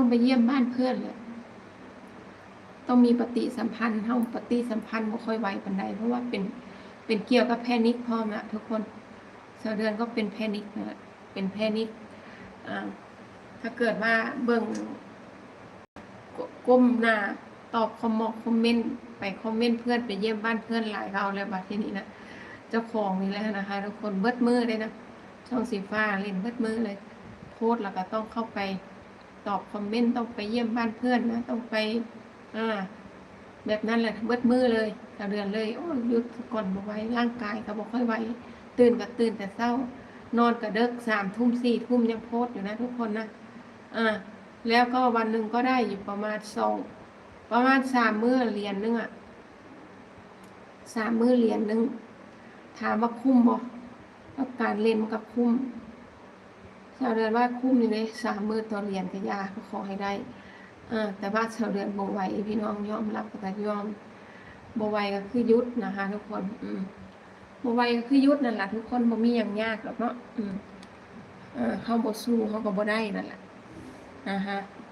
ຕ້ອງໄປຢ້ຽມບ້ານເພື່ອນແຫຼະ ຕ້ອງມີປະຕິສຳພັນ ເຮົາປະຕິສຳພັນບໍ່ຄ່ອຍໄວປານໃດ ເພາະວ່າເປັນ ເປັນກ່ຽວກັບແພນິກພ້ອມລະທຸກຄົນ ສາວເດືອນກໍເປັນແພນິກນະ ເປັນແພນິກ ອ່າ ຖ້າເກີດວ່າເບິ່ງ ກ- ກົ້ມໜ້າຕອບຄອມເມັນ ຄອມເມັນ ໄປຄອມເມັນເພື່ອນ ໄປຢ້ຽມບ້ານເພື່ອນຫຼາຍ ເວົ້າແລ້ວບາດທີນີ້ນະ ເຈົ້າຂອງນີ້ແຫຼະນະຄະທຸກຄົນ ເບິດມື້ເດ້ນະ ຊ່ອງສີຟ້າເຫຼັ້ນເບິດມື້ເລີຍ ໂພສແລ້ວກໍຕ້ອງເຂົ້າໄປຕອບຄອມເມັນ ຕ້ອງໄປຢ້ຽມບ້ານເພື່ອນນະ ຕ້ອງໄປ ອ່າ ແບບນັ້ນແຫຼະ ເບິດມື້ເລີຍ ສາວເດືອນເລີຍ ໂອ້ຍ ຢຸດສາກ່ອນ ບໍ່ໄຫວ ຮ່າງກາຍກໍບໍ່ຄ່ອຍໄຫວ ຕື່ນກໍຕື່ນແຕ່ເຊົ້າ ນອນກໍເດິກ ສາມທຸ່ມ ສີ່ທຸ່ມ ຍັງໂພສຢູ່ນະທຸກຄົນນະ ອ່າ ແລ້ວກໍວັນໜຶ່ງກໍໄດ້ຢູ່ປະມານສອງ ປະມານສາມມື້ ຫຼຽນໜຶ່ງອະ ສາມມື້ຫຼຽນໜຶ່ງ ຖາມວ່າຄຸ້ມບໍ່? ກັບການເຫຼັ້ນມັນກໍຄຸ້ມ ສາວເດືອນວ່າຄຸ້ມຢູ່ເດ້ ສາມມື້ຕໍ່ຫຼຽນກໍຢ່າ ກໍຂໍໃຫ້ໄດ້ ເອີ ແຕ່ວ່າສາວເດືອນບໍ່ໄຫວ ພີ່ນ້ອງ ຍອມຮັບກໍຕ້ອງຍອມ ບໍ່ໄຫວກໍຄືຢຸດນະຄະທຸກຄົນ ອືມ ບໍ່ໄຫວກໍຄືຢຸດນັ້ນລະທຸກຄົນ ບໍ່ມີຫຍັງຍາກດອກເນາະ ອືມ ເອີ ເຮົາບໍ່ສູ້ເຮົາກໍບໍ່ໄດ້ນັ້ນລະ ນະຄະ